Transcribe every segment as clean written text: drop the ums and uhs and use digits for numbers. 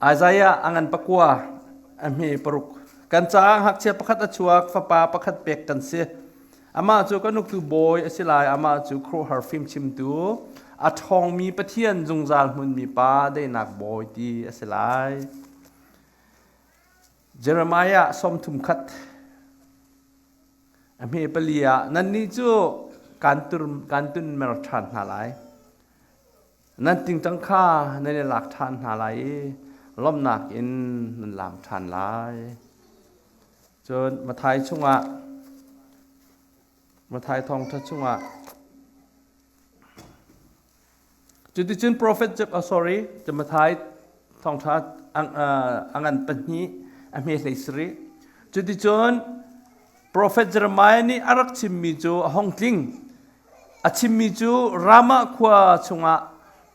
Isaiah a ngan pakua a hme paruk. Kan caah ngakchia pakhat a chuak, fapa pakhat pek kan si. Amah cu kan uktu bawi a si lai, amah cu khuaruahhar fimchimtu, a ṭhawngmi Pathian zungzal hmunmi pa daihnak bawi ti a si lai. Jeremiah sawmthum khat a hme pali ah nannih cu kaan tur kaan tunmer ṭhan hna lai. Nan tingtang kha nan i lak ṭhan hna lai i lawmhnak in nan laam ṭhan lai. Cun Matthai chungah Matthai thawngṭha chungah cuticun profet oh, sorry Matthai thawngṭha a ngan pahnih a hme hlei sarih cuticun profet Jeremiah nih a rak chimmi cu a hung tling A chimmi cu Ramah khua chungah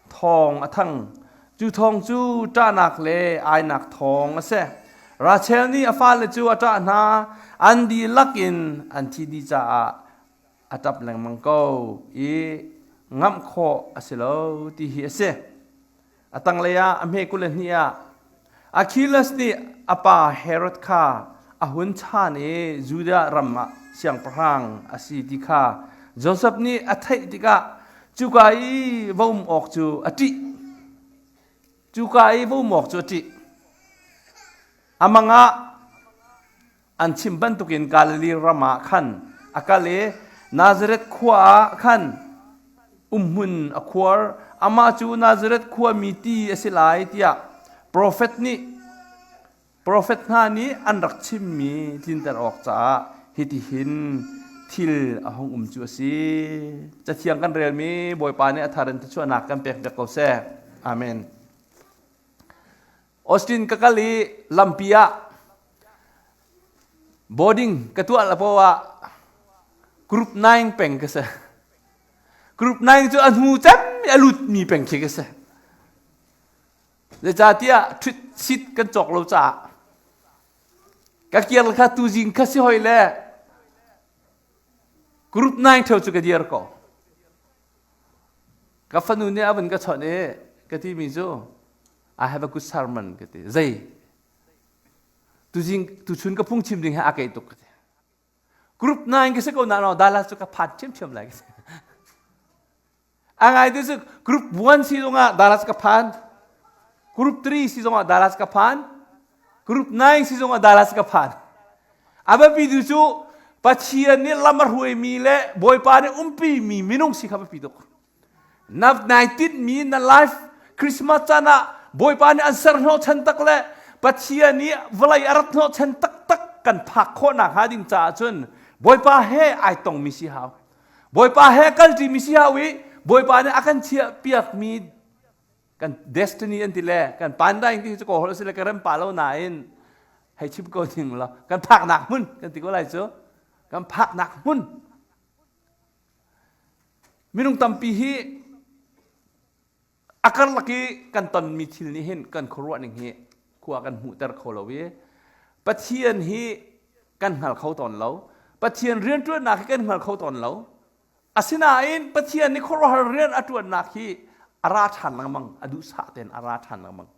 thawng a thang. Cu thawng cu ṭahnak le ainak thawng a si. Rachel nih a fale cu a ṭah hna, an dihlak in an thi dih caah a ṭap lengmang ko i ngamh khawh a si lo ti hi a si. A tanglei ah a hme 22 ah Achilles nih a pa Herod kha a hun chan i Judah ram ah siangpahrang a si ti kha Josef nih a theih tikah cuka i va um awk cu a ṭih. Cuka i va um awk cu a ṭih. A mang ah An chim bantukin Galilee ram ah khan a kal i Nazareth khua ah khan umhmun a khuar. Amah cu Nazareth khuami ti a si lai tiah profet nih profet hna nih an rak chimmi tlinter awk caah hitihin thil a hung um cu a si. Cathiang kan relmi Bawipa nih a thar in thluachuahnak kan pek piak ko seh. Amen. Austin ka kal i lampi ah boarding ka tuah la poah group 9 peng ka si. Group 9 cu a hnu cem a lut mi peng khi ka si. Zeicahtiah ṭhut seat kan cawk lo caah ka kir kha tuzing kha si hoi le group 9 theo cu ka dir ko. Ka fanu nih a vun ka chawnh i ka timi cu I have a good sermon ka ti. Zei? Tuzing tuchun ka phungchim ding he a kei tuk ka ti. Group 9 ka si ko na no Dallas cu ka phan ṭhiamṭhiam lai ka ti. A ngai tu cu group 1 si zongah Dallas ka phan. Group 3 si zongah Dallas ka phan. Group 9 si zongah Dallas ka phan. A biapi tu cu Pathian nih lam a hruaimi le Bawipa nih umpi mi minung si kha biapi tuk. Na nai tinhmi na life Christmas caan ah Bawipa nih an ser hnawhchan tak le Pathian nih vawlei a rat hnawhchan taktak kan phak khawhnak hnga ding caah cun Bawipa he ai tongmi si hau. Bawipa he kalṭimi si hau i Bawipa nih a kan chiah piakmi kan destiny an ti le kan pandaing ti cu kaw holh si le ka rem pa lo nain hei chim ko ding lo kan phaknak hmun kan ti ko lai cu kan phaknak hmun Minung tampi hi a karlak i kan tonmi thil nih hin kan khuaruah ning hi khua kan hmuhter kho lo i Pathian hi kan hngal kho tawn lo. Pathian rianṭuannak hi kan hngal kho tawn lo. Asinain Pathian nih khuaruahhar rian a ṭuannak hi a ra ṭhan lengmang, a duhsah tein a ra ṭhan lengmang.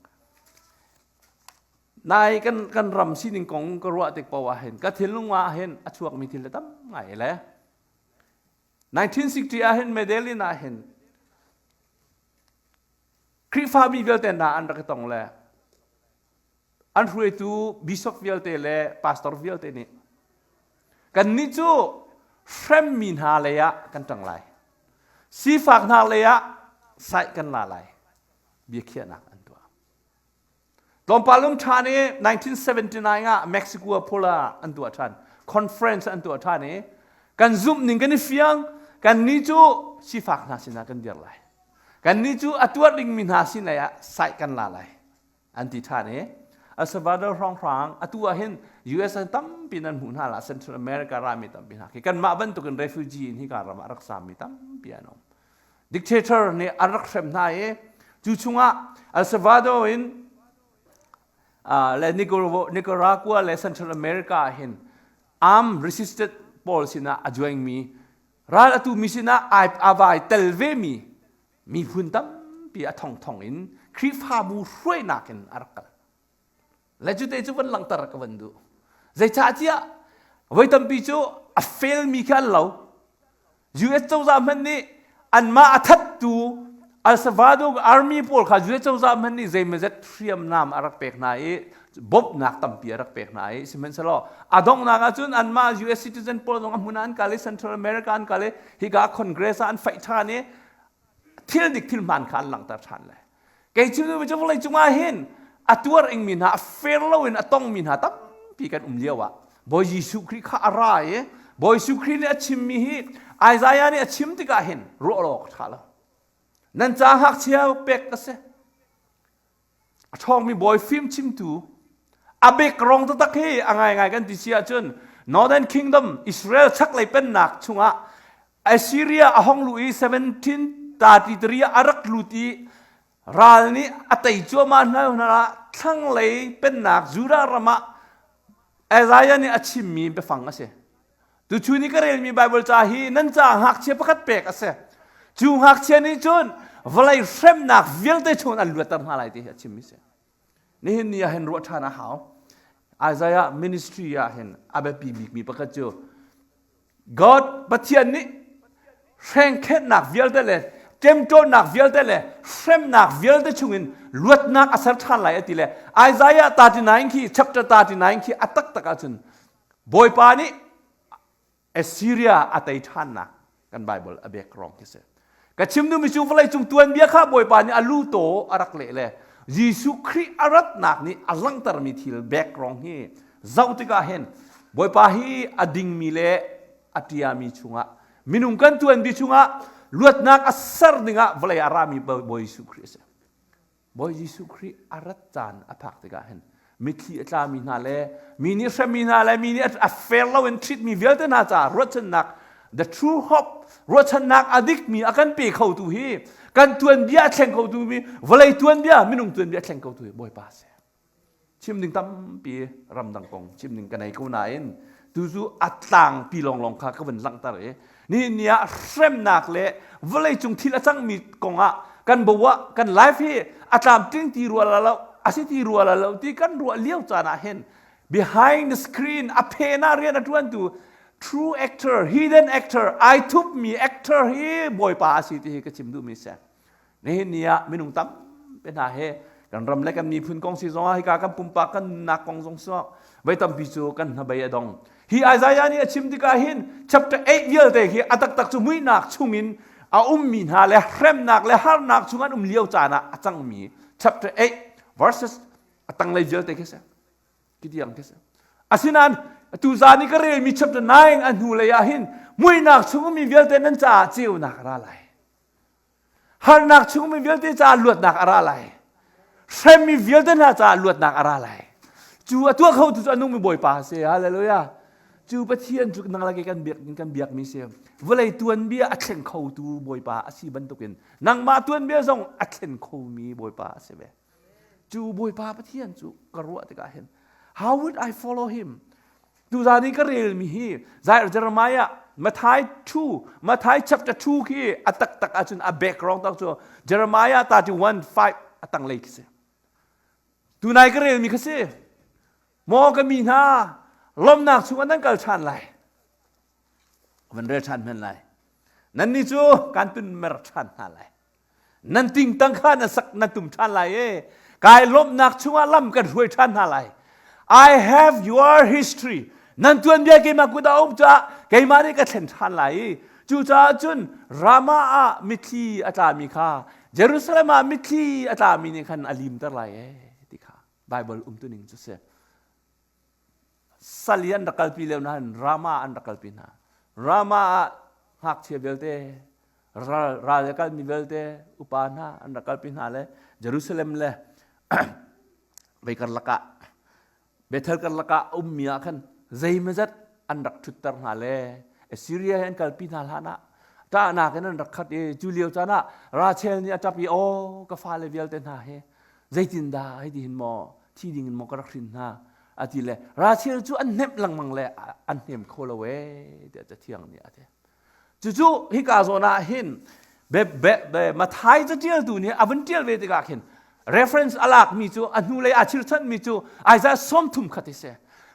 Nai kan kan ram sining kong ka ruah tik paoh ah hin ka thinlung ah hin a chuakmi thil tam ngai le 1960 ah hin Medellin ah hin Khrihfami vialte hna an rak i tong le an hruaitu bishop vialte le pastor vialte nih kannih cu hremmi hna lei ah kan ṭang lai sifak hna lei ah sai kan la lai biakhiahnak an tuah Tlawmpal um ṭhan i 1979 ah Mexico Puebla an tuah ṭhan. Conference an tuah ṭhan i kan zumh ning kan i fiang. Kannih cu sifak hna sinah kan dir lai. Kannih cu a tuar dingmi hna sin lei ah sai kan la lai an ti ṭhan i El Salvador hrawnghrang atu ah hin US ah tampi nan hmuh hna la Central America rami tampi hna khi kanmah bantukin refugee in hika ram ah rak sammi tampi an um. Dictator nih an rak hrem hna i cu chungah El Salvador in le Nicaragua le Central America ah hin armed resisted pawl sinah a join mi ral atu mi sinah a vai tel ve mi miphun tampi a thongthong in Khrihfabu hruainak in a rak kal. Le cu te cu van langhter ka van duh. Zeicahtiah voi tampi cu a felmi kha an lo. US cozah hmanh nih anmah a thattu El Salvador army pawl kha US cozah hmanh nih zeimawzat hriamnam a rak pek hna i bawmhnak tampi a rak pek hna i sihmanhsehlaw a donghnak ahcun anmah US citizen pawl zong a hmun ah an kal i Central America an kal i hika Congress ah an faih ṭhan i thil dik thil hmaan kha an langhter ṭhan le Kei cu cu vawlei cungah hin a tuar ingmi hna, a fair loin a tongmi hna tampi kan um lio ah Bawi Jesuh Khrih kha a ra i Bawi Jesuh Khrih nih a chimmi hi Isaiah nih a chim tikah hin ruah awk a ṭha lo. Nan ca ngakchia pek ka si. A ṭhawngmi bawi fim chimtu a bek rong taktak hi a ngaingai kan ti si ahcun Northern Kingdom Israel chaklei pennak chungah Assyria a hong luh i 1733 ah a rak lut i ral nih a tei cuahmah hna hna ah thlanglei pennak Judah ram ah Isaiah nih a chimmi biafang a si. Tuchun i ka relmi Baibal ca hi nan ca ngakchia pakhat pek a si. Cu ngakchia nih cun vawlei hremnak vialte chung an luatter hna lai ti hi a chimmi si. Nihin ni ah hin ruah ṭhan a hau. Isaiah ministry ah hin a biapi bikmi pakhat cu God Pathian nih hrengkhenhnak vialte le ṭemṭawnnak vialte le hremnak vialte chungin luatnak a ser ṭhan lai a ti le Isaiah 39 khi chapter 39 khi a taktak ahcun Bawipa nih Assyria a tei ṭhannak kan Bible a background khi si. Ka chim duhmi cu vawleicung tuanbia kha Bawipa nih a lu taw a rak leh le Jesuh Khrih a ratnak nih a langhtermi thil background hi zoh tikah hin Bawipa hi a dingmi le a ṭiami chungah minung kan tuanbi chungah luatnak a ser dingah vawlei a rami Bawi Jesuh Khrih a si. Bawi Jesuh Khrih a rat caan a phak tikah hin mitthli a tlami hna le mi nih hremmi hna le mi nih a fair loin treatmi vialte hna caah ruahchannak the true hope ruahchannak a dikmi a kan pe khotu hi kan tuanbia a thleng khotu mi vawlei tuanbia minung tuanbia a thleng khotu hi Bawipa a si. Chim ding tampi ramdang kong chim ding ka nei ko nain tu cu a tlangpi lawnglawng kha ka vun langhter i nihin ni ah hremnak le vawleicung thil a cangmi kongah kan bo ah kan life hi a tlamtling ti rua la lo a si ti rua la lo ti kan ruah lio caan ah hin behind the screen a phen ah rian a ṭuantu true actor hidden actor ai thupmi actor hi bawipa a si ti hi ka chim duhmi si Nihin ni ah minung tampi hna he kan ram le kan miphun kong si zongah hika kan pumpak kan nunnak kong zong si voi tampi cu kan hnabei a dong. Hi Isaiah nih a chim tikah hin chapter 8 vialte hi a taktak cu muihnak chungin a ummi hna le hremnak le harnak chung an um lio caan ah a cangmi chapter 8 verses a tanglei vialte khi si. Khi tiang khi si. Asinain tu zan i ka relmi chapter 9 a hnu lei ah hin muihnak chung ummi vialte nan caah ceunak a ra lai. Harnak chungmi vialte caah luatnak a ra lai. Hremmi vialte hna caah luatnak a ra lai. Cu a tuah khotu cu a nungmi Bawipa a si. Hallelujah. Cu Pathian cu nang laki kan biak kan biakmi si. Vawlei tuanbia a thleng khotu Bawipa a si bantukin nangmah tuanbia zong a thlen khomi Bawipa a si ve. Cu Bawipa Pathian cu ka ruah tikah hin how would I follow him? Tuzan i ka relmi hi Jeremiah Matthai 2 Matthai chapter 2 khi a taktak ahcun a background tak cu Jeremiah 31 5 a tanglei khi si. Tunai ka relmi kha si. Maw ka mi hna lawmnak chungah nan kal ṭhan lai. Van rel ṭhan hman lai. Nannih cu kan tunmer ṭhan hna lai. Nan tingtang kha na sak na tum ṭhan lai e. Kai lawmhnak chungah lam kan hruai ṭhan hna lai. I have your history. Nan tuanbia keimah kut ah um caah keimah nih ka thlen ṭhan lai i cucaah cun Ramah ah mitthli a tlami kha Jerusalem ah mitthli a tlami nih khan a limter lai e ti kha Bible umtuning cu si. Sal i an rak kalpi lio nain Ramah an rak kalpi hna. Ramah ah ngakchia vialte ral, ral a kalmi vialte upa hna an rak kalpi hna le Jerusalem le vei karlak ah Bethel karlak ah ummi ah khan zeimazat an rak ṭhutter hna le Assyria he an kalpi hna hlan ah ṭahnak in an rak khat i cu lio caan ah Rachel nih a ṭap i aw ka fale vialte hna hi zeitindah hei ti hin maw thi ding in maw ka rak hrin hna a ti le Rachel cu an hnemh lengmang le an hnem kho lo ee tiah cathiang nih a ti Cucu hika zawn ah hin Matthai catialtu nih a vun ṭial ve tikah khin. Reference a lakmi cu a hnulei aa chirchanmi cu Isaiah 30 khat i si.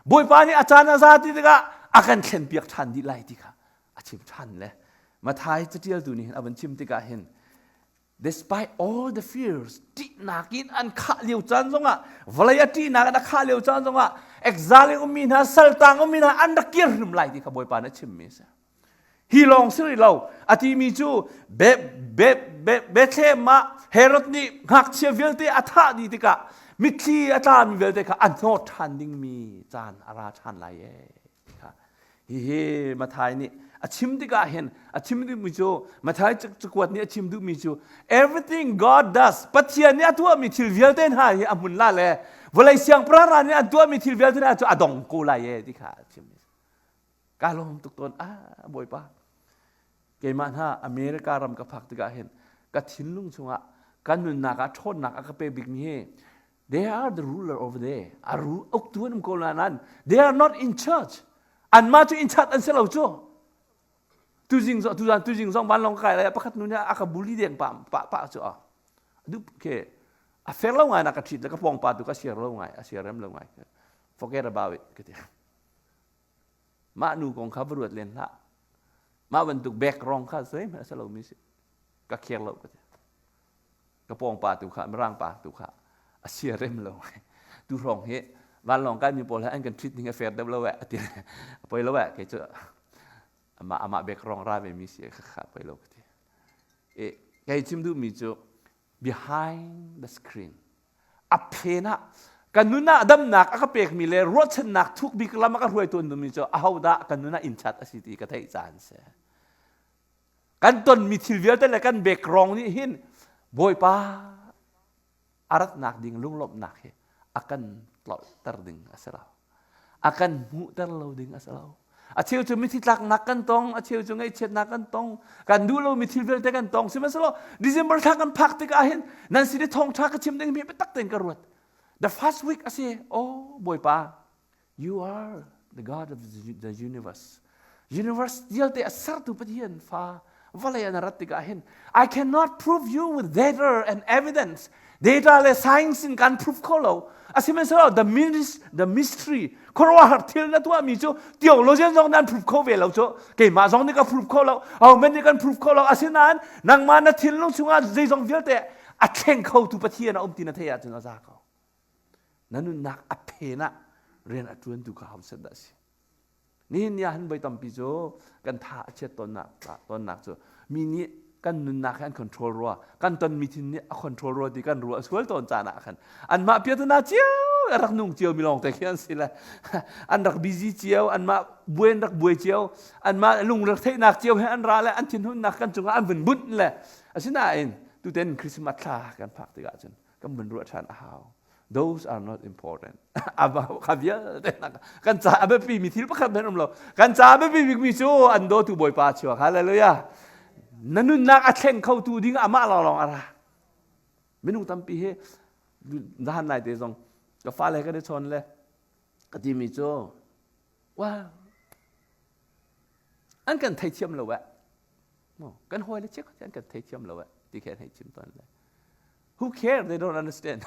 Bawipa nih a caan a za ti tikah a kan thlenpiak ṭhan dih lai ti kha a chim ṭhan le Mathai caṭialtu nih hin a van chim tikah hin despite all the fears ṭihnak in an khah lio caan zongah vawlei a ṭihnak in a khah lio caan zongah exile in ummi hna saltang ummi hna an rak kir hrim lai ti kha Bawipa nih a chimmi a si. Hi lawng si rih lo a timi cu Bethlehem ah Herod nih ngakchia vialte a thah dih tikah mitthli a tlami vialte kha a hnawt ṭhan dingmi caan a ra ṭhan lai ee. Hihi Mathai nih a chim tikah hin a chim duhmi cu Mathai cakuat nih a chim duhmi cu everything God does Pathian nih a tuahmi thil vialte hna hi a hmun la le vawlei siangpahrang nih an tuahmi thil vialte hna cu a dong ko lai ee ti kha a chim. Ka lawm tuk tawn ah Bawipa keimah hna America ram ka phak tikah hin ka thinlung chungah ka nunnak ah ṭhawnnak a ka pe bikmi hi they are the ruler over there a ru uktu an um ko na nan they are not in church anmah cu in charge an si lo cu tuzing zong tuzan tuzing zong vanlawng kai lai pakhat nu nih a ka bully deng pa pa pa cu a du ke a fair lo ngai na ka treat le ka pong pa tu ka share lo ngai a share rem lo ngai forget about it ka ti Mah nu kong kha va ruat len hlah. Mah bantuk background kha zeihmanh a si lomi si. Ka kher lo ka ti. Ka pawng pa tu kha, mirang pa tu kha a sia rem lo. Tu hrawng hi vanlawng kai mi pawl he an kan treat ning a fair deuh lo eh ati. A poi lo eh kei cu amah amah background ra ve mi si kha kha poi lo ka ti. E kei chim duh mi cu behind the screen a phen ah kan nun ah damnak a ka pekmi le ruahchannak thuk bik lam a ka hruai tawn mi cu ahodah kan nun ah inn chat a si ti ka theih caan si kan tonmi thil vialte le kan background nih hin Bawipa a ratnak ding lunglawmhnak hi a kan tlolhter ding a si lo a kan hmuhter lo ding a si lo. A cheu cu mithi tlaknak kan tong, a cheu cu ngaihchiatnak kan tong, kan duh lomi thil vialte kan tong. Sihmanhsehlaw December thla kan phak tikah hin nan sin i thawngṭha ka chim ding mi biatak tein ka ruat. The first week a si, oh Bawipa, you are the God of the universe. Universe vialte a sertu Pathian fa vawlei an rat tikah hin I cannot prove you with data and evidence. Data le science in kan prove kho lo. Asihmanhsehlaw the the mystery khuaruahhar thil na tuahmi cu theologian zong nih an prove kho ve lo cu keimah zong nih ka prove kho lo ahohmanh nih kan prove kho lo asinain nangmah na thinlung chungah zeizong vialte a thleng khotu Pathian a um ti na theih ahcun a za ko. Na nunnak a phen ah rian a ṭuantu kha ho set dah a si? Nihin ni ah hin voi tampi cu kan tha a chiat tawnnak tawnnak cu mi nih kan nunnak hi an control rua kan tonmi thin nih a control rua ti kan ruah sual tawn caan ah khan anmah piatana cio a rak nung cio mi lawng te khi an si le an rak busy cio anmah buai an rak buai cio anmah lung rak theihnak cio he an ra le an thinhunnak kan cungah an vun bunh le asinain tuten Christmas thla kan phak tikah cun kan vun ruah ṭhan a hau those are not important kha vialte kan ca a biapi mi thil pakhat hmanh um lo kan ca a biapi bikmi cu an dawtu bawipa chuak hallelujah na nunnak a thleng khotu ding amah lawnglawng a ra minung tampi hi zahan lai te zong ka fale kan i chawn le ka timi cu well an kan theithiam lo eh kan hawi le chiak an kan theithiam lo eh ti khi an hei chim tawn le Who care? They don't understand.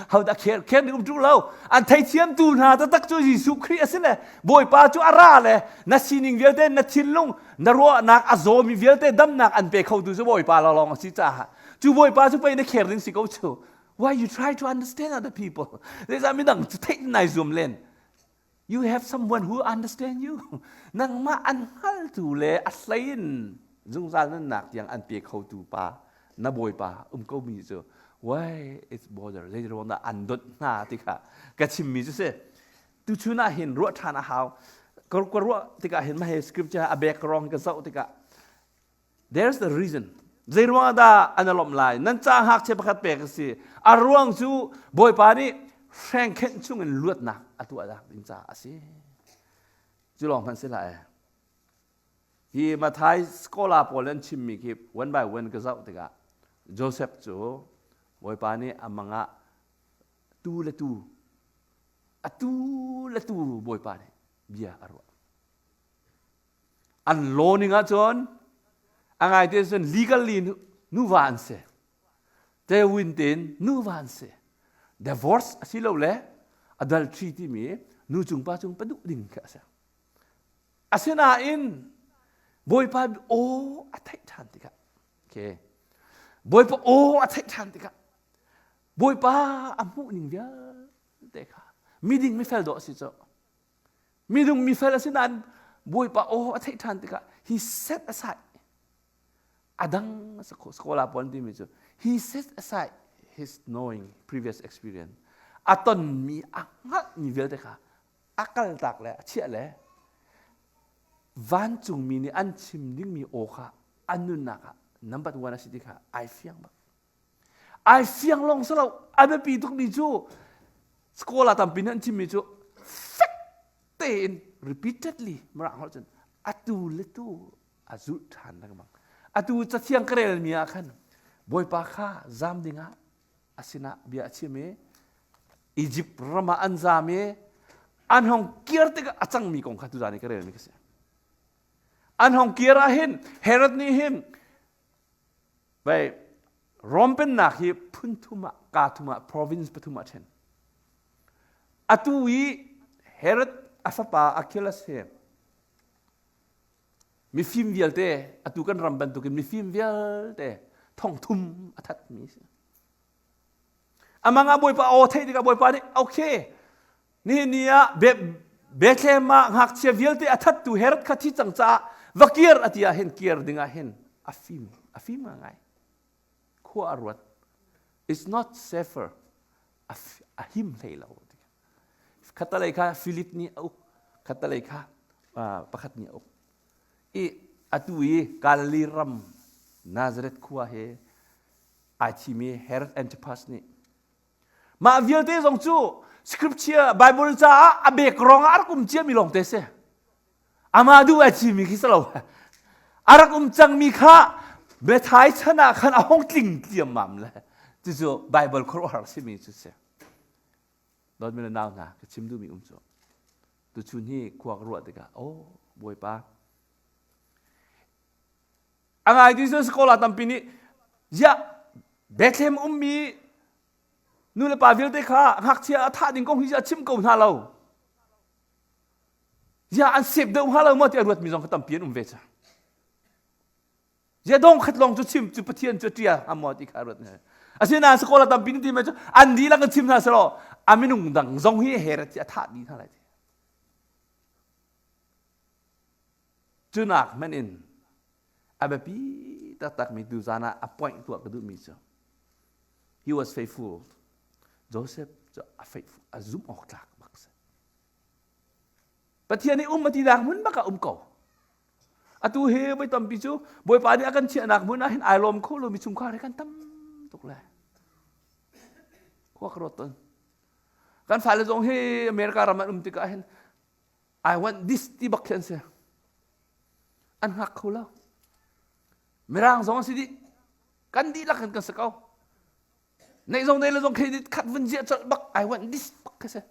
How dah care? Care nih um ṭung lo. An theithiam tu hna taktak cu Jesuh Khrih a si le Bawipa cu a ra le na sining vialte, na thinlung, na ruahnak a zawmi vialte damnak an pe khotu cu Bawipa lawnglawng a si caah cu Bawipa cu pei na care ding si ko cu. Why you try to understand other people? Zeicah midang cu theih nai zuam len. You have someone who understand you. Nangmah an hngaltu le a hlei in zungzal nunnak tiang an pe khotu pa na bawipa um ko mi cu why it's bother zei ruang dah an dawt hna ti kha ka chimmi cu si tuchun ah hin ruah ṭhan a hau ka ruah tikah hin mah scripture a background ka zoh tikah There's the reason. Zei ruang dah an lawmh lai? Nan ca ngakchia pakhat pek a si. A ruang cu Bawipa nih hrengkhenh chungin luatnak a tuah dak ding caah a si. Cu lawng hmanh si hlah eh. Hi Mathai scholar pawl an chimmi khi one by one ka zoh tikah Joseph cu Bawipa nih a mang ah tu le tu a tu le tu Bawipa nih bia a ruah. An law ning ahcun a ngaite cun legally nuva an si. Tewin tein nuva an si. Divorce asilole adultery timi nu cung pa cung pa duh ding khi a si. Asinain Bawipa aw a theih ṭhan tikah okay. Bawipa aw a theih ṭhan tikah Bawipa a hmuh ning vialte kha miding mifel dawh a si cu. Midung mifel a si nain Bawipa aw a theih ṭhan tikah he set aside a dang scholar pawl timi cu he set aside his knowing previous experience a tonmi a hngalhmi vialte kha a kaltak le a chiah le vancungmi nih an chim dingmi aw kha a nunnak ah number one a si ti kha ai fiang bak ai fiang lawng si lo a biapi tukmi cu scholar tampi nih an chimmi cu fek tein repeatedly mirang holh cun atu le tu a zulh ṭhan lengmang. Atu cathiang ka relmi ah khan Bawipa kha zam dingah a sinah bia a chim i Egypt ram ah an zam i an hong kir tikah a cangmi kong kha tuzan i ka relmi ka si. An hong kir ah hin Herod nih hin vai Rom pennak hi phun thum ah kaa thum ah province pathum ah ṭhen. Atu i Herod a fapa Achilles hi Mifim vialte, atu kan ram bantukin mifim vialte thongthum a thatmi si. Amang ah Bawipa aw theih tikah Bawipa nih okay nihin ni ah Bethlehem ah ngakchia vialte a thattu Herod kha thi cang caah va kir a ti ah hin kir ding ah hin a fim a fim ngai khua a ruat it's not safer a him hlei lo Khattalei kha Philip nih a uk, khattalei kha pakhat nih a uk. I atu i Galilee ram Nazareth khua he ai thimi Herod Antipas nih mah vialte zong cu scripture Bible caah a bek rong ah a rak um ciami lawng te si. Amah duh ai thimi khi si lo. A rak um cangmi kha Bethai chan ah khan a hong tling tiammam le cucu Bible khuaruahhar simi cu si. Dawtmi le nau hna, ka chim duhmi um cu tuchun hi khua ka ruah tikah oh Bawipa a ngai ti cun scholar tampi nih ziah Bethlehem ummi nu le pa vialte kha ngakchia a thah ding kong hi a chim ko hna lo ziah an sep deuh hnga lo maw ti a ruatmi zong kha tampi an um ve ca Zia dong khat lawng cu chim cu Pathian cu ṭia hnga maw ti kha ruat ne. Asinain sakola tampi nih ti mai cu an dihlak in chim hna selaw a minung dang zong hi Herod hi a thah dih hna lai ti. Cunak hmanh in a biapi taktakmi tu zan ah a point tuah ka duhmi cu he was faithful. Joseph cu a faithful, a zumh awk tlak bak si. Pathian nih um a tinak hmun bak ah um ko. Atu hi voi tampi cu Bawipa nih a kan chiahnak hmun ah hin ai lawm kho lomi chungkhar hi kan tam tuk le. Khua ka ruat tawn. Kan fale zong hi America ram an um tikah hin I want this ti bak khi an si. An hngak kho lo. Mirang zong an si dih. Kan dihlak in kan si ko. Neih zong nei le zong credit card vun ziah colh bak I want this bak khi si.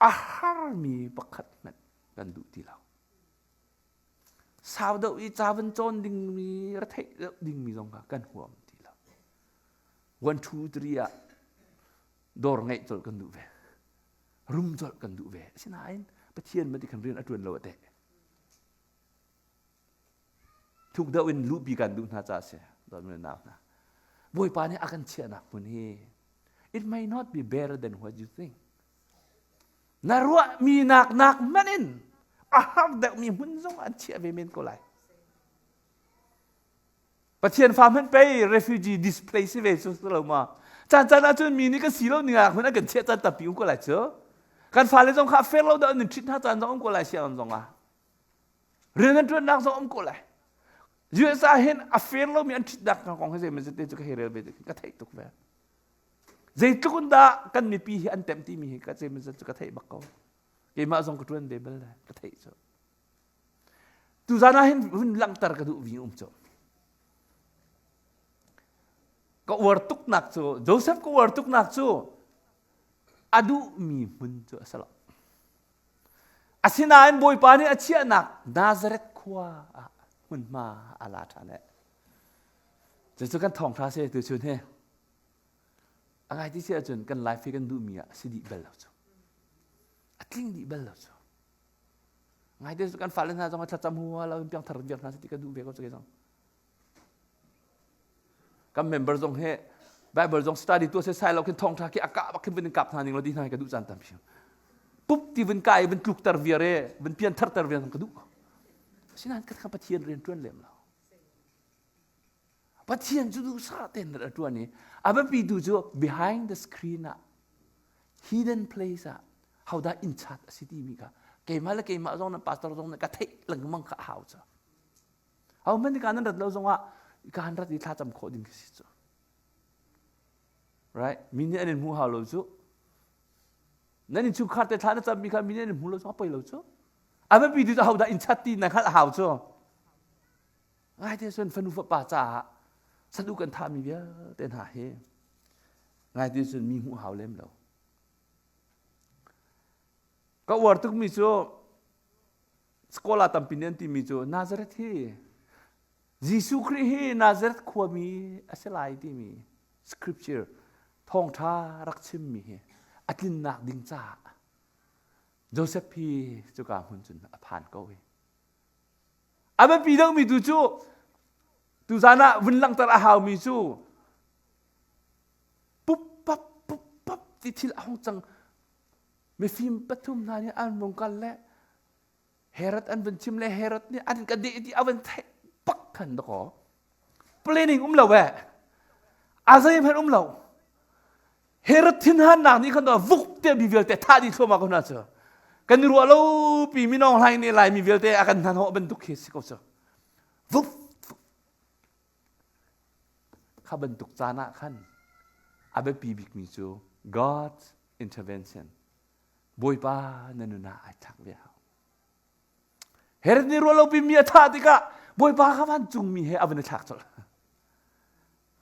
A harmi pakhat hmanh kan duh ti lo. Sau deuh i ca van cawn dingmi, retheih deuh dingmi zong kha kan huam ti lo. One, two, three ah dawr ngeih colh kan duh ve. Rum colh kan duh ve. Asinain Pathian mati khan rian a ṭuan lo a teh. Thuk deuh in luhpi kan duh hna caah si. Dawtmi nau hna. Bawipa nih a kan chiahnak hmun hi it may not be better than what you think. Na ruahmi nak nak hmanh in a har deuhmi hmun zong an chiah ve men ko lai. Pathian fa hmanh pei refugee display si ve cu lo ma. Caan caan ahcun mi nih kan si lo ning ah hmun an kan chiah caan tampi um ko lai cu. Kan fale zong kha fair lo dah an in treat hna caan zong um ko lai sianginn zong ah. Rian an ṭuannak zong um ko lai. US ah hin a fair lomi an ṭhitnak kong hi zei te cu ka hei rel ve ka theih tuk ve. Zeitluk in dah kan mipi hi an temh timi hi ka zei cu ka theih bak ko. Keimah zong ka ṭuan ve bal ka theih cu. Tuzan ah hin hun langhter ka duh vi um cu. Ka uar tuknak cu Joseph ka uar tuknak cu a duhmi hmun cu a si lo. Asinain Bawipa nih a chiahnak Nazareth khua ah. Hmunhma a la ṭhan eh. Cucu kan thawngṭha si tu chun hi. A ngai ti si ahcun kan life hi kan duhmi ah a si dih bal lo cu. A tling dih bal lo cu. Ngai te kan fale hna zong thlacam hua lo in piangthar viar hna si ti kan duh ve ko cu zong. Kan member zong he Bible zong study tu se sai lo khin thawngtha khi aka bak khin vun kap hna ning lo di hna ka duh caan tam hiam. Pup ti vun kai vun tluk ter viar e vun pian thar ter viar ka duh. Asinain ka kha Pathian rian tuan lem lo. Pathian cu duhsah tein a ṭuan i a biapi tu cu behind the screen ah hidden place ah hodah inn chat a si timi kha keimah le keimah zong nan pastor zong nih ka theih lengmang kha a hau cu. Ho hmanh nika nan rat lo zongah kaan rat i thlacam khawh ding khi si cu. Right? Mi nih an in hmu hau lo cu. Nan innchungkhar te thla na cammi kha mi nih an in hmu lo cu a poi lo cu. A biapi tu cu hodah inn chat ti na hngalh a hau cu. Ngaite cun fanu fapa caah sadu kan thahmi vialte hna hi ngaite cun mi hmuh hau lem lo. Ka uar tukmi cu scholar tampi nih an timi cu Nazareth hi Jesuh Khrih hi Nazareth khuami a si lai timi scripture thawngṭha rak chimmi hi a tlinnak ding caah Joseph hi cuka hmun cun a phan ko hi. A biapi deuhmi tu cu tuzan ah vun langhter a haumi cu puppap puppap ti thil a hung cang. Mifim pathum hna nih an vung kal le Herod an vun chim le Herod nih an ka deh ti a vun theih pak khan dakaw. Planning um lo eh. A zeihmanh um lo. Herod thinhannak nih khan vuk te mi vialte thah dih thluahmah ko hna cu. Kan i ruah lo pi minong hlaing nih lai mi vialte a kan hnahnawh bantuk khi si ko cu. Vuk kha bantuk caan ah khan a biapi bikmi cu God's intervention Bawipa na nun ah ai thlak ve hau. Herod nih ruah lo pi mi a thah tikah Bawipa kha vancungmi he a van i thlak colh.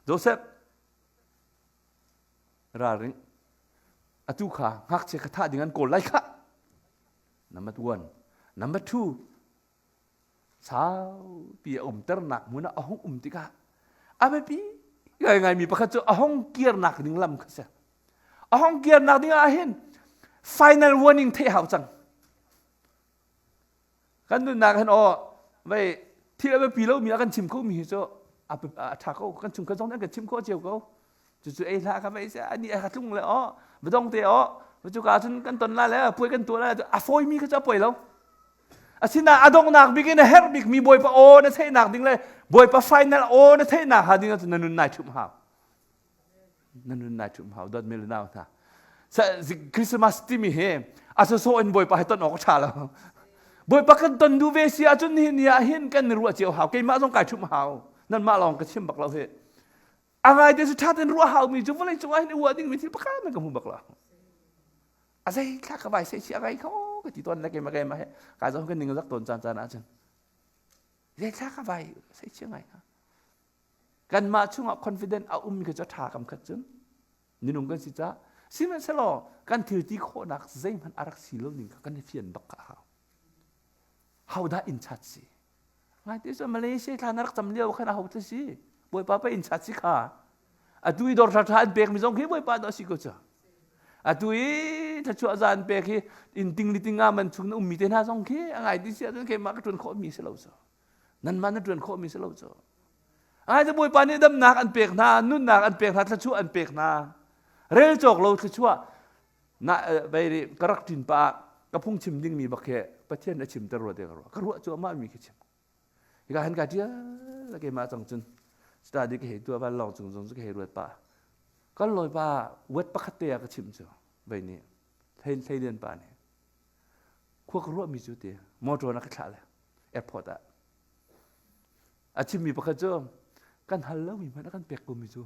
Joseph Ralring. Atu kha ngakchia kha thah ding an kawl lai khah. Number one. Number two. Saupi a umternak hmun ah a hung um tikah a biapi ngaingaimi pakhat cu a hung kirnak ding lam kha si. A hung kirnak ding ah hin final warning theih hau cang. Kan nunnak hin aw vei thil a biapi lomi a kan chim khomi hi cu a ṭha ko kan chungkhat zong nih an kan chim khawh cio ko cucu ei hlah ka vei ani a ka tlung le aw badong te aw cuka cun kan ton la le puai kan tuah la a fawimi kha cu a poi lo asinain a donghnak bik in a herh bikmi bawipa aw na theihnak ding le bawipa final aw na theihnak hnga ding ahcun na nun nai ṭhumh hau na nun nai ṭhumh hau dawt mel nau hna Christmas timi hi a sawsawh in Bawipa he ton awk a ṭha lo. Bawipa kan ton duh ve si ahcun nihin ni ah hin kan i ruah cio hau. Keimah zong kai ṭhumh hau. Nanmah lawng ka chim bak lo hi. A ngai te cu ṭha tein ruah haumi cu vawlei cung ah hin i uah dingmi thil pakhat hmanh ka hmu bak lo. A zei thla ka vai sei chi a ngai kho ka ti tawn le keimah keimah he kai zong kan ning zak tawn caan caan ahcun. Zei thla ka vai sei chi a ngai kha. Kanmah chungah confident a ummi kha cu a ṭha kam khat cun minung kan si caah sihmanhsehlaw kan thil ti khawhnak zeihmanh a rak si lo ning kha kan i fian bak kha a hau. Hodah inn chat si? Ngaite cu Malaysia thla na rak cam lio khan aho cu si? Bawipa pa inn chat si kha. Atu i dawr ṭha an pekmi zong khi Bawipa dah si ko cu. Atu i thluachuah za an pek hi inn ting li ting nga man chung na ummi te hna zong khi a ngai ti si ahcun keimah ka ṭuan khawhmi si lo cu. Nanmah na ṭuan khawhmi si lo cu. Ai Bawipa nih damnak an pek hna, nunnak an pek hna, thluachuah an pek hna. Rel cawk lo thluachuah. Na vei ka rak ṭin pa ka phungchim dingmi bak he Pathian a chimter rua te ka ruah. Ka ruah cu amah mi khi chim. Hika han ka ṭial la keimah cang cun study ka hei tuah van lawng cung zong cu ka hei ruat pa. Kan lawi pa wet pakhat te ah ka chim cu vei nih hlei hlei lian pa nih khua ka ruahmi cu ti motor na ka thlah le airport ah a chimmi pakhat cu kan hal lomi hmanh a kan pek komi cu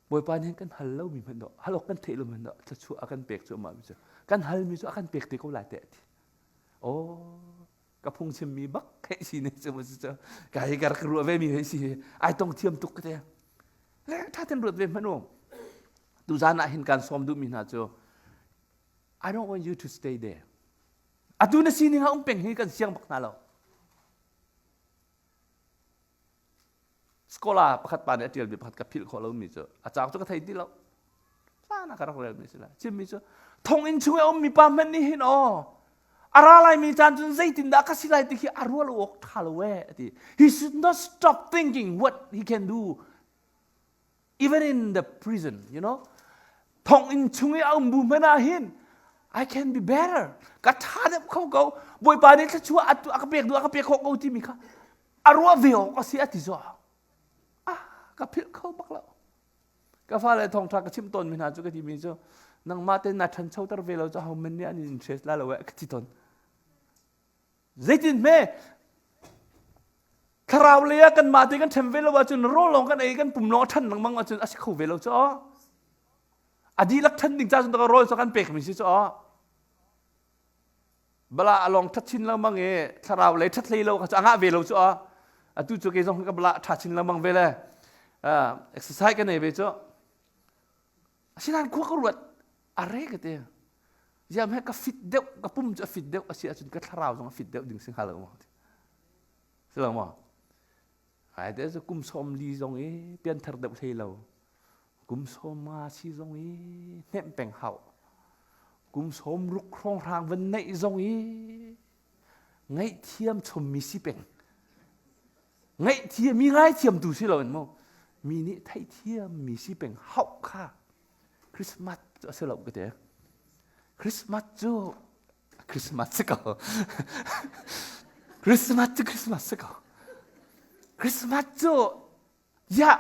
Bawipa nih kan hal lomi hmanh dawh hal awk kan theih lo hmanh dawh thluachuah a kan pek cu amah mi cu kan halmi cu a kan pek te ko lai te ti oh ka phung chimmi bak hei si ne cu cu ka hi ka rak ruah ve mi hei si ai tong thiam tuk ka te le tha ten ruat ve hmanh u tuzan ah hin kan sawm duhmi hna cu I don't want you to stay there atu na sining ah um peng hi kan siang bak hna lo. Scholar pakhat pa nih a ṭialmi pakhat ka philh khawh lomi cu a cauk cu ka thei ti lo. Hlan ah ka rak relmi si lai. Chimmi cu thonginn chung i a ummi pa hmanh nih hin aw a ra laimi caan cun zeitindah ka si lai ti khi a rual awk ṭha lo ee a ti. He should not stop thinking what he can do even in the prison, you know. Thonginn chung i a um bu hmanh ah hin I can be better. Ka ṭha deuh kho ko. Bawipa nih thluachuah a ka pek duh a ka pek khawh ko timi kha a ruah ve awk a si a ti zaw. Ah, ka philh kho bak lo. Ka fale thawngṭha ka chimh tawnmi hna cu ka timi cu nangmah tein naa ṭhanchoter ve lo cu ho men nih an in interest la lo eh ka ti tawn. Zeitin hme thlarau lei ah kanmah te kan ṭhen ve lo ahcun rawl lawng kan ei kan pum lawng a ṭhan lengmang ahcun a si kho ve lo cu aw. A dihlak ṭhan ding ca cun rawl cu kan pekmi si cu aw. Bala a lawng ṭhat chin lengmang i thlarau lei ṭhat hlei lo kha cu a ngah ve lo cu aw. Atu cu kei zong ka bala ṭha chin lengmang ve le exercise ka nei ve cu. Asinain khua ka ruat a re ka ti. Ziam he ka fit deuh ka pum cu a fit deuh a si ahcun ka thlarau zong a fit deuh ding si hnga lo maw? Si lo maw? Ai te cu kum sawm li zong i pianthar deuh hlei lo. Kum sawm nga si zong i hnemh peng hau. Kum sawm ruk hrawnghrang van neih zong i ngaihthiam chommi si peng. Ngaihthiam mi ngaithiamtu si loin mu mi nih theihthiam mi si peng hauh kha Christmas cu a si lo ka ti. Christmas cu Christmas si ko. Christmas cu Christmas si ko. Christmas cu ya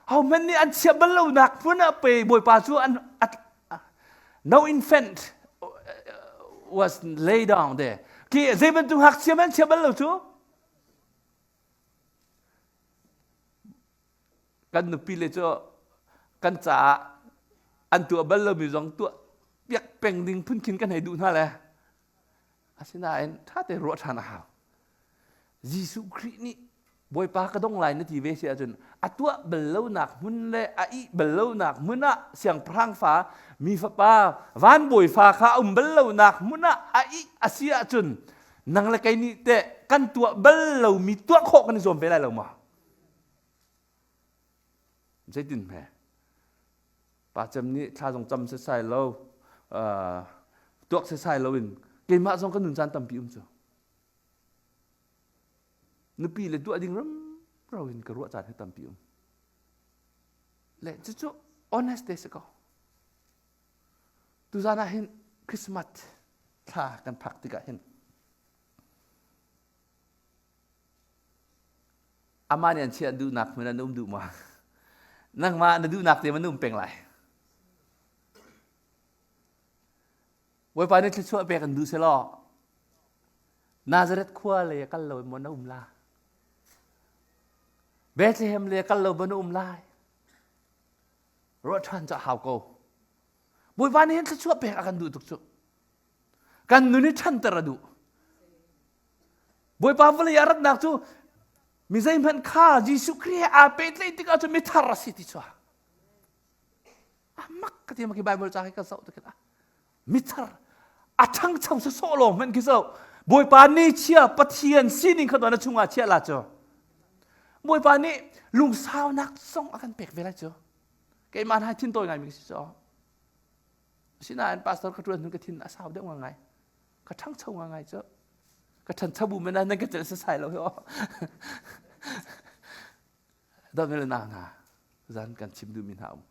hohmanh nih an chiah bal lonak hmun ah pe Bawipa cu an no infant was lay down there. Ki zei bantuk ngakchia man chia bal lo cu Kan nupile cu kan caah an tuah bal lomi zong tuah piak peng ding phun khin kan hei duh hna le. Asinain ṭha tein ruah ṭhan a hau. Jesuh Khrih nih Bawipa ka dong lai na ti ve si ahcun a tuah bal lonak hmun le a ih bal lonak hmun ah siangpahrang fa mi fapa van bawi fa kha a um bal lonak hmun ah a ih a si ahcun nang le kei nih teh kan tuah bal lomi tuah khawh kan i zuam ve lai lo maw? Zeitin hme? Pa cem nih thla zong cam setsai lo, uh, tuak setsai lo in keimah zong ka nun caan tampi um cu. Nupi le tuah ding ramro in ka ruah caan hi tampi um. Le cucu honest te si ko. Tuzan ah hin Christmas thla kan phak tikah hin amah nih an chiah duhnak hmun an um duh ma? Nangmah na duhnak te man um peng lai. Bawipa nih thluachuah pek an duh selaw Nazareth khua le kal lo maw na um la? Bethlehem le kal lo maw na um lai? Ruah ṭhan cu a hau ko. Bawipa nih hin thluachuah pek a kan duh tuk cu. Kan nun hi ṭhanter a duh. Bawipa vawlei ah ratnak cu mi zeihmanh kha Jesuh Khrih he aa pehtlaih tikah cun mithar a si ti cu. A mak ka ti ma khi Bible ca khi ka zoh tik ah mithar a ṭhangcho sawsawh lawng hmanh khi so Bawipa nih chia Pathian sining kha na chungah chia la cu. Bawipa nih lungsaunak zong a kan pek ve lai cu. Keimah hna thin tawi ngaimi ka si cu. Asinain pastor ka ṭuan hnu ka thin a sau deuh ngai. Ka ṭhangcho ngai cu. Ka ṭhancho bu men nan ka celh sasai lo hi aw. Dawt le nau hna zan kan chim duhmi hna um.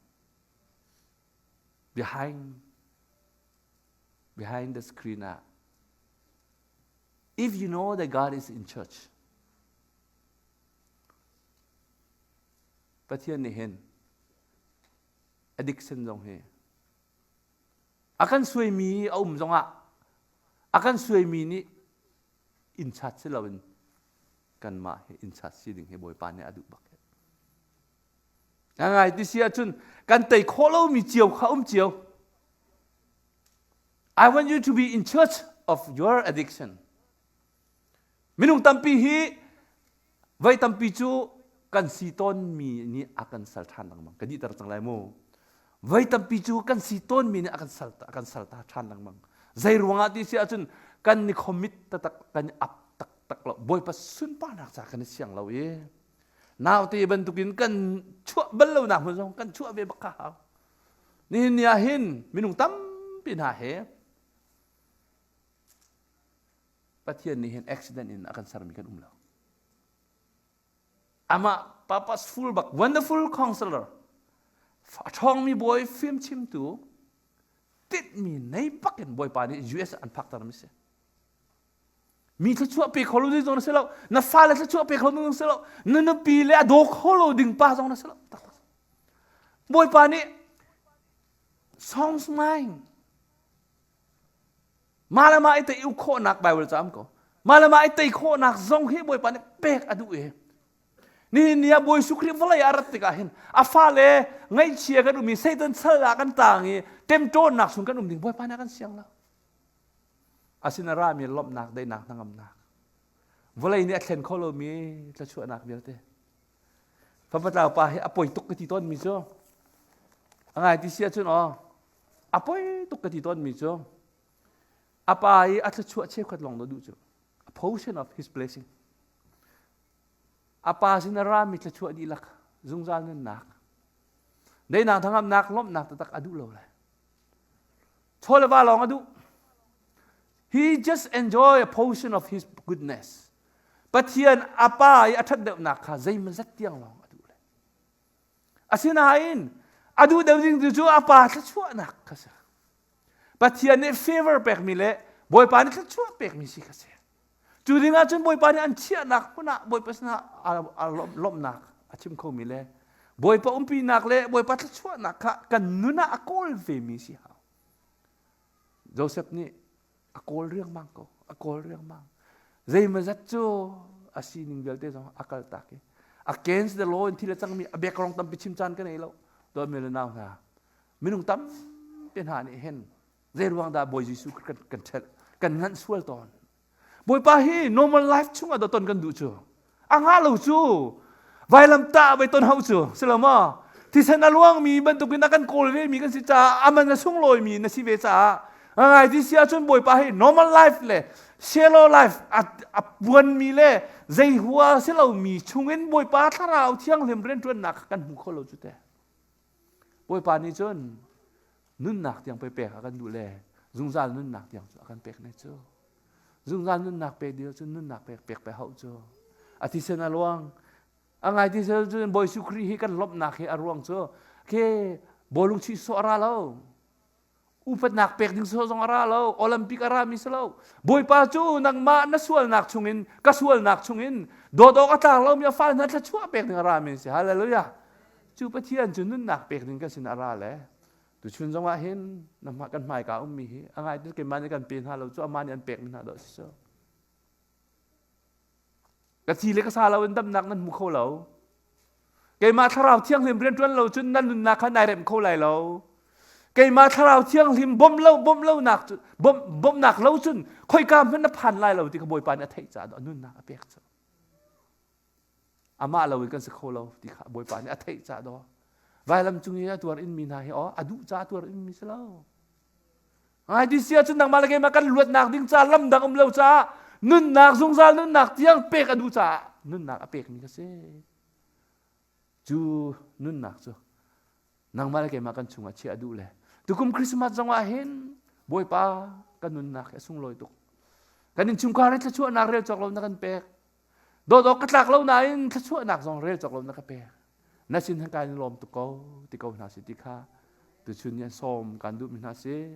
Behind behind the screen ah if you know that God is in church Pathian nih hin addiction zong hi a kan suaimi a um zongah a kan suaimi nih inn chat si loin kanmah hi inn chat si ding hi Bawipa nih a duh bak. Ngai ti si ahcun kan tei khawh lomi cio kha um cio. I want you to be in charge of your addiction. Minung tampi hi voi tampi cu kan si tawnmi nih a kan sal ṭhan lengmang. Ka dihter cang lai mu. Voi tampi cu kan si tawnmi nih a kan sal a kan sal ta ṭhan lengmang. Zei ruangah ti si ahcun kan ni commit taktak kan i ap taktak lo. Bawipa sunparnak ca kan i siang lo i. Naute bantukin kan chuah bal lonak hmun zong kan chuah ve bak kha hau. Nihin ni ah hin minung tampi hna he Pathian nih hin accident in a kan sermi kan um lo. Amah purposeful bak wonderful counselor a ṭhawngmi bawi fimchimtu tinhmi nei bak in Bawipa nih US an phakter mi si. Mi thluachuah pe kho lo ding zong na si lo. Na fale thluachuah pe kho ding si lo. Na nupi le a daw kho lo ding pa zong na si lo. Bawipa nih songs mind Mah le mah i tei u khawhnak Bible ca am ko. Mah le mah i tei khawhnak zong hi Bawipa nih pek a duh i nihin ni ah Bawi Jesuh Khrih vawlei ah rat tikah hin a fale ngaihchia kan um i Satan sal ah kan taang i temṭawnnak chung kan um ding Bawipa nih a kan siang lo. Asina rami lawmhnak, daihnak, hnangamnak. Vawlei nih a thlen kho lomi thluachuahnak vialte. Fapatlau pa hi a poi tuk ka ti tawnmi cu a ngai ti si ahcun aw a poi tuk ka ti tawnmi cu a pa i a thluachuah cheukhat lawng na duh cu a portion of his blessing a pa sin a rami thluachuah dihlak zungzal nunnak daihnak thangamnak lawmhnak taktak a duh lo le chaw le va lawng a duh he just enjoy a portion of his goodness Pathian a pa i a ṭhat deuhnak kha zeimazat tiang lawng a duh le Asinain a duh deuh ding cu a pa thluachuahnak kha si. Pathian nih favor pekmi le Bawipa nih thluachuah pekmi si kha si. Cu ding ah cun Bawipa nih an chiahnak hmun ah Bawipa sinah a lawmhnak a chim khomi le Bawipa umpinak le Bawipa thluachuahnak kha kan nun ah a kawl vemi si hau. Joseph nih a kawl riangmang ko a kawl riangmang zeimazat cu a sining vialte zong a kal tak i against the law in thil a cangmi a background tampi chim caan ka nei lo dawtmi le nau hna minung tampi hna nih hin zei ruang dah Bawi Jesuh kan kan ṭhelh kan nganh sual tawn Bawipa hi normal life chungah dah ton kan duh cu. A ngah lo cu. Vailam tah vai ton hau cu. Si lo maw? Thisen a luangmi bantukin a kan kawl ve mi kan si caah aman a sunglawi mi na si ve caah ngai ti si ahcun Bawipa hi normal life le shallow life a, a puanmi le zei hua si lomi chungin Bawipa thlarau thianghlim rianṭuannak kan hmu kho lo cu te. Bawipa nih cun nunnak tiang pei pek a kan duh le zungzal nunnak tiang cu a kan pek ne cu. Zungzal nunnak pek ding cun nunnak pek pek pe hauh cu. A thisen a luang. A ngai ti cun Bawi Jesuh Khrih hi kan lawmhnak hi a ruang cu ke bawlung chuih sawh a ra lo. Upatnak pek ding sawh zong a ra lo. Olympic a ra mi si lo. Bawipa cu nangmah na sualnak chungin ka sualnak chungin dawt awk a tlak lomi a fal hna thluachuah pek ding a ra mi si. Hallelujah. Cu Pathian cu nunnak pek ding kan sin a ra le Tuchun zong ah hin na kan hmaika ummi hi a ngai tu keimah nih kan pe hna lo cu amah nih an pekmi hna dawh si cu. Ka thi le ka sa lo in damnak nan hmu kho lo. Keimah thlarau thianghlim rianṭuan lo cun nan nunnak kha nai remh kho lai lo. Keimah thlarau thianghlim bawmh lo bawmh lo nak cu bawmh bawmhnak lo cun khoika hmanh na phan lai lo ti kha Bawipa nih a theih caah a nunnak a pek cu. Amah lo in kan si kho lo ti kha Bawipa nih a theih caah daw. Vailam cung i a tuar in mi hna hi aw a duh caah tuar in mi si lo. Ngai ti sia cun nangmah le keimah kan luatnak ding caah lam dang um lo caah nunnak zungzal nunnak tiang pek a duh caah nunnak a pek mi ka si. Cu nunnak cu nangmah le keimah kan chungah chiah a duh le tukum Christmas zong ah hin Bawipa kan nunnak hi a sunglawi tuk. Kan innchungkhar hi thluachuahnak rel cawk lo na kan pek. Dawdawk ka tlak lo nain thluachuahnak zong rel cawk lo na ka pek. Na sin han kai lawm tuk ko ti ko hna si ti kha tuchun ni an sawm kan duhmi hna si.